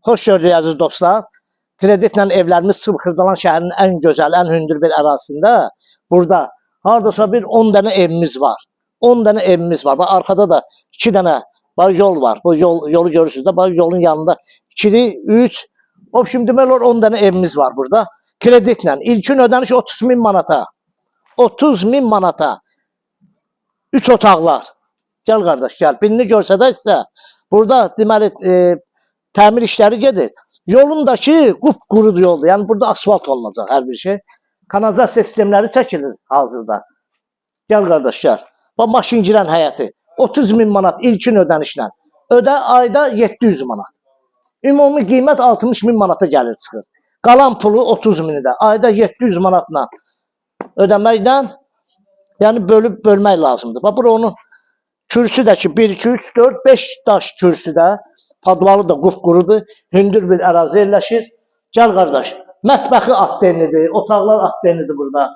Xoş gördük əziz dostlar. Kreditlə evlərimiz çıxıb Xırdalan şəhərinin ən gözəl, ən hündür bir ərazisində. Burada hardasa bir 10 dənə evimiz var. 10 dənə evimiz var. Bax arxada da 2 dənə bax yol var. Bu yolu görürsünüz də. Bax yolun yanında 2, 3, o şimdi demək olar 10 dənə evimiz var burada. Kreditlə. İlkin ödəniş 30 min manata. 30 min manata. 3 otaqlar. Gəl qardaş, gəl. Birini görsədək sizə. Burada deməli təmir işləri gedir. Yolundakı qupquru yoldur. Yəni burada asfalt olunacaq hər bir şey. Kanalizasiya sistemləri çəkilir hazırda. Gəl qardaş, gəl. Bax maşın girən həyəti 30 min manat ilkin ödənişlə. Ödə ayda 700 manat. Ümumi qiymət 60 min manata gəlir çıxır. Qalan pulu 30 mini də ayda 700 manatla ödəməklə, yəni bölüb bölmək lazımdır. Bax bura onun kürsü də ki 1 2 3 4 5 daş kürsüdə, padvalı da qupqurudur. Hündür bir ərazi yerləşir. Gəl qardaş, mətbəxi atdenlidir, otaqlar atdenlidir burada.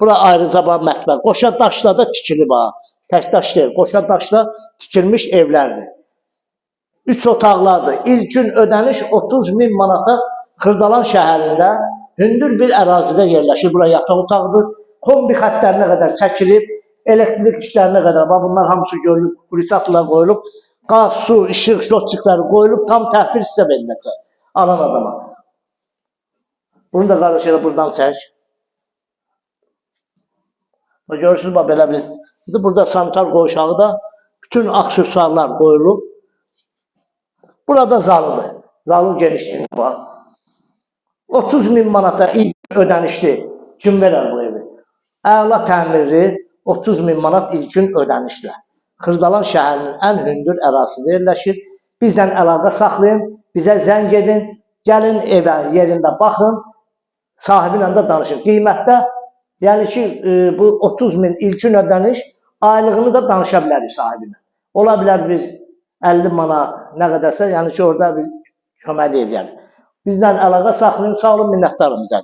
Bura ayrıca bax mətbəx. Qoşa daşla da tikili bax. Tək daş deyil, qoşa daşla tikilmiş evlərdir. 3 otaqlardır. İlkin ödəniş 30 min manata Xırdalan şəhərində hündür bir ərazidə yerləşir. Bura yataq otağıdır. Kombi xəttlərinə qədər çəkilib, elektrik işlərinə qədər. Bax bunlar hamısı görülüb, kulisatla qoyulub. Qaz, su, işıq, şotçikləri qoyulub, tam təhvil sizə veriləcək alan adama. Bunu da qardaş elə buradan çək. Bax görürsünüz bax belə bir. Burada sanitar qovşağı da bütün aksesuarlar qoyulub. Burada zalıdır. Zalın genişliyi var. 30 min manata ilk ödənişli. Kim verər bu evi? Əla təmirli 30 min manat ilkin ödənişlə. Xırdalan şəhərinin ən hündür ərazisində yerləşir. Bizlə əlaqə saxlayın, bizə zəng edin, gəlin evə yerində baxın, sahibi ilə də danışın. Qiymətdə, yəni ki, bu 30 min ilkin ödəniş, aylığını da danışa bilərik sahibi ilə. Ola bilər bir 50 manat, nə qədərsə, yəni ki, orada bir kömək eləyər. Bizlə əlaqə saxlayın, sağ olun, minnətdarım bizə.